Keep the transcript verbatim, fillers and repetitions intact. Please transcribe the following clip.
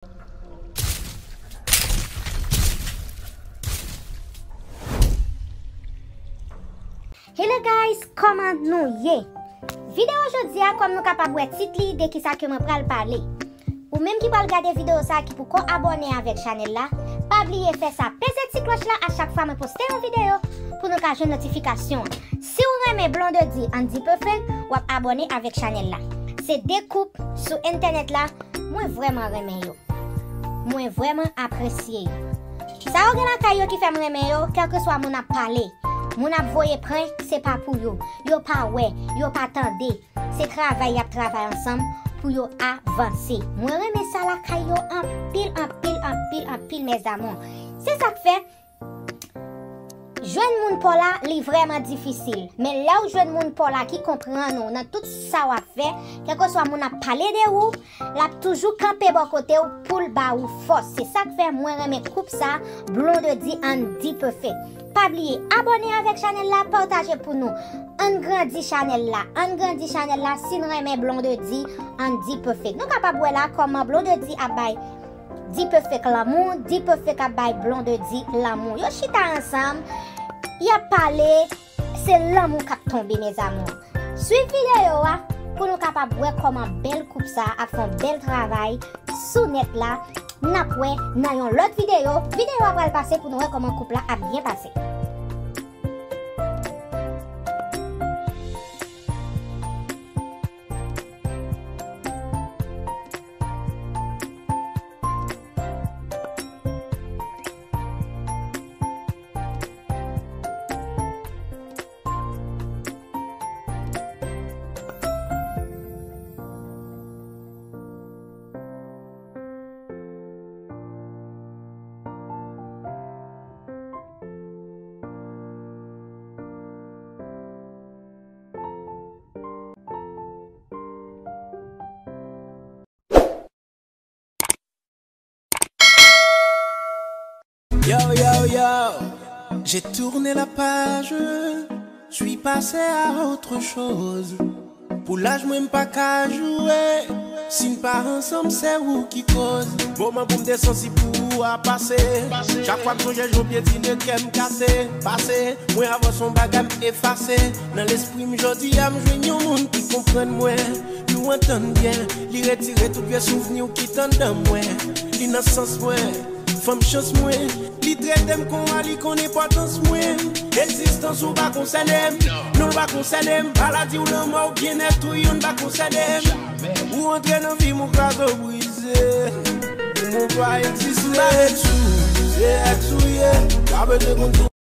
Hello guys, kòman nou ye? Videyo jodi a, kòm nou kapab wè tit li, de kisa ke mwen pral pale. Ou menm ki pral gade videyo sa a ki poko abòne avèk chanèl la, pa bliye fè sa, peze ti klòch la a chak fwa mwen poste yon videyo pou nou ka jwenn notifikasyon an. Si w renmen Blondedy and D-Perfect, w ap abòne avèk chanèl la. Se de koup sou entènèt la, mwen vrèman renmen yo. Mwen vrèman apresye yo. Sa yo gen lakay yo ki fè m renmen yo, kèlkeswa moun ap pale, moun ap voye prank, se pa pou yo. Yo pa wè, yo pa tande. Se travay y ap travay ansanm pou yo avanse. Mwen renmen sa lakay yo anpil, anpil, anpil, anpil, mes amours. Se sa k fè, jwenn moun pa w la, li vrèman difisil. Men lè w jwenn moun pa w la ki konprann ou nan tout sa w ap fè, kèlkeswa moun ap pale de ou, l ap toujou kanpe bò kote w pou l ba ou fòs. Se sa k fè mwen renmen koup sa, Blondedy and D-Perfect. Pa bliye abòne avèk chanèl la, pataje pou nou. Ann grandi chanèl la, ann grandi chanèl la si n renmen Blondedy and D-Perfect. Nou kapab wè la kòman Blondedy ap bay D-Perfect lanmou, D-Perfect ap bay Blondedy lanmou. Yo chita ansanm, y ap pale, se lanmou k ap tonbe, mes amours. Swiv videyo a pou nou kapab wè kòman bèl koup sa ap fè yon bèl travay sou nèt la. N ap wè nan yon lòt videyo. Videyo a pral pase pou nou wè kòman koup la ap byen pase. Yo, yo, yo, j'ai tourné la page, je suis passé à autre chose. Pou laj mwen m pa ka joure, si n pa ansanm se ou ki koz. Moman pou m te santi pou ou a pase. Chak fwa m sonje jan w pyetine kè m kase. Pase, mwen avan se yon bagay m efase. Nan lespri m jodi a m jwenn yon moun ki konprann mwen. Nou antann byen, li retire tout vye souvni w ki t anndan mwen. Li nan sans mwen, fanm chans mwen. Li trete m kon wa, li konn enpòtans mwen. Egzistans ou pa konsène m, non l pa konsène m. Maladi w, lanmò w, byennèt ou, youn pa konsène m. Ou antre nan vi m, ou kraze w, brize. Pou mwen ou pa egziste. M pa vle sou, se èks ou ye. Pa bezwen konn